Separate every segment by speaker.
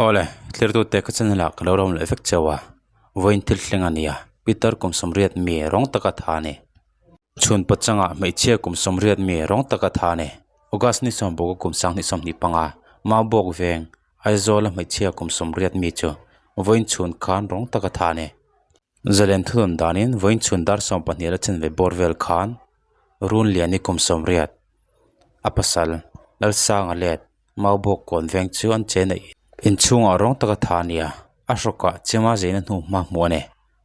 Speaker 1: Awle, thlir tute ka channel ah ka lo rawm leh vek cheu a, vawiin thil thleng a nia, Peter kum sawmriat mi rawng taka tha a ni. Chhun pachangah hmeichhia kum sawmriat mi rawng taka tha a ni. August ni sawmbawka kum sanghnih sawmhnih panga, Maubawk veng, Aizawla hmeichhia kum sawmriat mi chu vawiin chhun khan rawng taka tha a ni. Zalen thudun danin vawiin chhun dar 12 la chen ve bawr vel khan Runliani kum 80 a pasal Lalsanga let Maubawk kawn veng chu an chen a inchhungah rawng taka tha a nia a hrawkah chema zeina hnu hma hmuh a ni.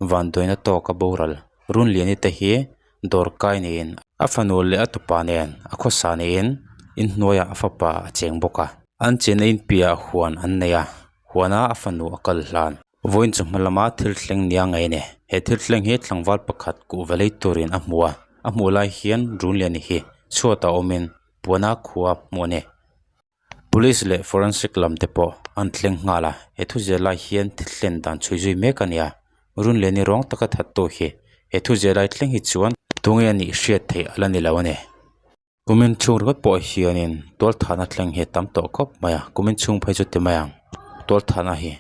Speaker 1: Vanduaina tawka boral Runliani te hi dawr kai niin a fanu leh a tupa nen a khawsa niin inhnuaiah a fapa a cheng bawk a. An chen a inpiah huan an nei a, huana a fanu a kal hlan. Vawiin chu hma lama thil thleng nia ngei a ni. He thil thleng hi tlangval pakhat kuhva lei turin a hmu a, a hmuh lai hian Runliani hi chhuatah awmin puana khua hmuh a ni. Police leh forensic lam te pawh an thleng nghal a, he thu zir lai hian thil thlen dan chhui zui mek a ni a, Runliani rawng taka that tu hi he thu zir lai thleng hi chuan tunge a nih hriat theih a la ni lo a ni. Kumin chhung ringawt pawh hianin tualthahna thleng hi a tam tawh khawp mai a, kumin chhung phei chu ti mai ang tualthahna hi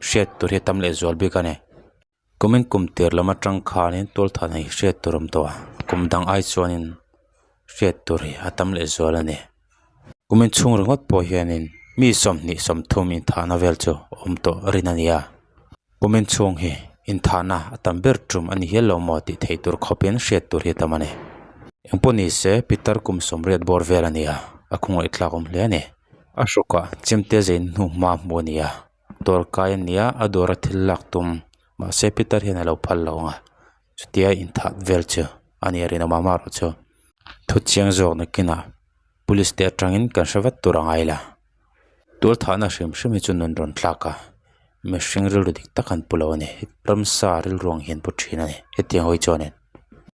Speaker 1: hriat tur hi a tam leh zual bik a ni. Kumin kum tir lam atang khanin tualthahna hi hriat tur a awm tawh a, kum dang ai chuanin hriat tur hi a tam leh zual a ni. Kumin chhung ringawt pawh hianin mi 20 30 inthahna vel chu a awm tawh rin a ni a, kumin chhung hi inthahna a tam ber tum a ni hial lo maw tih theih tur khawpin hriat tur hi a tam a ni. Engpawh ni se pitar kum 80 bawr vel a ni a, a khawngaih thlak awm hle a ni. A hrawkah chemte zein hnu hma hmuh a ni a. Dawr kai a nia a dawra thil lak tum mahse pitar hian a lo phal lo ang a chutia inthah vel chu a ni a rinawm ang erawh chu thu chiang zawk nakinah police te atangin kan hre vat tur a ngai la tual thahna hrim hrim hi chu nun rawn thlak a mihring rilru dik tak an pu lo a ni ramsa rilru ang hian pu thin a ni hetiang hawi chuanin.